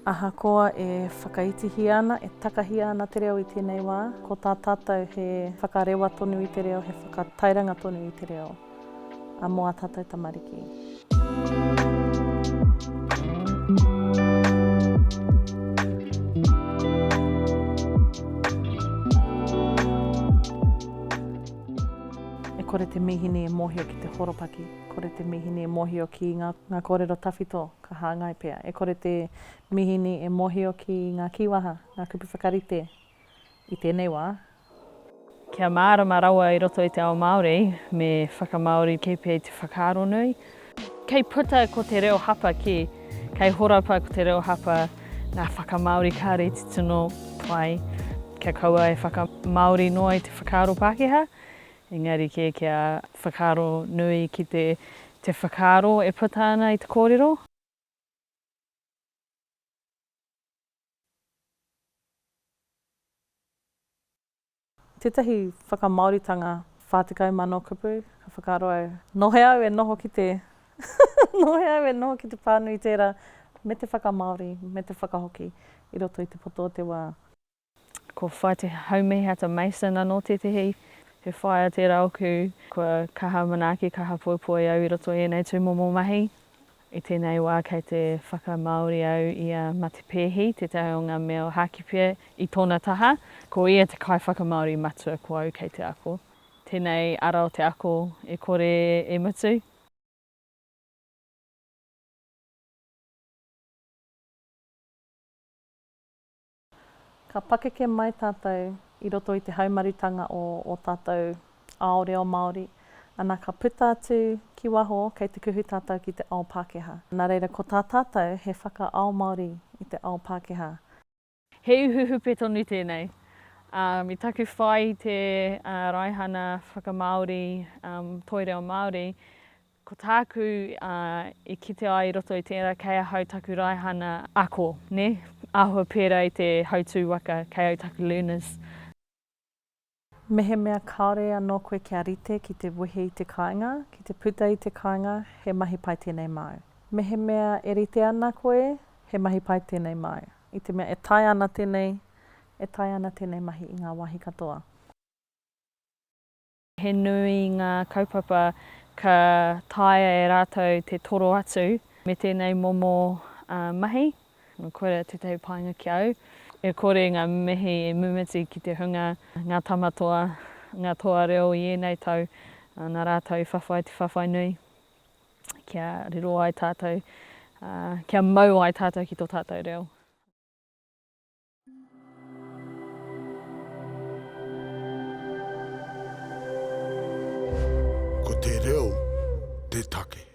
Ahakoa e whakaitihia ana, e takahia ana te reo i tēnei wā, ko tā tātou he whakarewa tonu i te reo, he whakatairanga tonu i te reo mō ā tātou tamariki. E kore te mīhini e mōhio ki te horopaki, kore te mīhini e mōhio ki ngā, ngā kōrero tawhito ka hāngai pea. E kore te mīhini e mōhio ki ngā kīwaha, ngā kupu whakarite i tēnei wā. Kia mārama rawa i roto i te ao Māori, me whakamāori kē pea i te whakaaro nui. Kei puta ko te reo hapa kē, kei horapa ko te reo hapa, ngā whakamāori kāre i te tino pai, kia kaua e whakamāori noa i te whakaaro Pākehā, engari kē kia whakaaro nui ki te te whakaaro e puta ana i te kōrero. Tētahi whakamāoritanga 40,000 kupu, ka whakaaro au, nō hea au e noho ki te, nō hea au e noho ki te pānui tērā me te whakamāori, me te whakahoki i roto i te poto o te wā. Ko Whai Te Haumihata Mason anō tētehi, he whaea tērā oku, kua kaha manaaki, kaha poipoi au i roto i ēnei tūmomo mahi. I tēnei wā kei te whakamāori au i a Mate Pēhi, tētahi o ngā mea o Hakipia i tōna taha. Ko ia te kaiwhakamāori matua ko au kei te ako. Tēnei ara o te ako e kore e mutu. Ka pakeke mai tātou i roto i te haumarutanga o ō tātou ao reo Māori, ana ka puta atu ki waho kei te kuhu tātou ki te ao Pākehā. Nā reira ko tā tātou he whaka-ao Māori i te ao Pākehā. He uhuhupe tonu tēnei. I taku whai i te raihana whakamāori toi reo Māori, Ko tāku i kite ai i roto i tērā, kei ahau taku raihana ako, nē? Āhua pērā i te hautū waka, kei au taku learners. Mehemea kāore anō koe kia rite ki te wehe i te kāinga, ki te puta i te kāinga, he mahi pai tēnei māu. Mehemea e rite ana koe, he mahi pai tēnei māu. I te mea e taea ana tēnei, e taea ana tēnei mahi i ngā wāhi katoa. He nui ngā kaupapa ka taea e rātou te toro atu me tēnei momo mahi. Koira tētahi painga ki au. E kore ngā mihi e mimiti ki te hunga, ngā tama toa, ngā toa reo i ēnei tau, nā rātou i whawhai te whawhai nui kia riro ai tātou, kia mau ai tātou ki tō tātou reo. Ko te reo te take.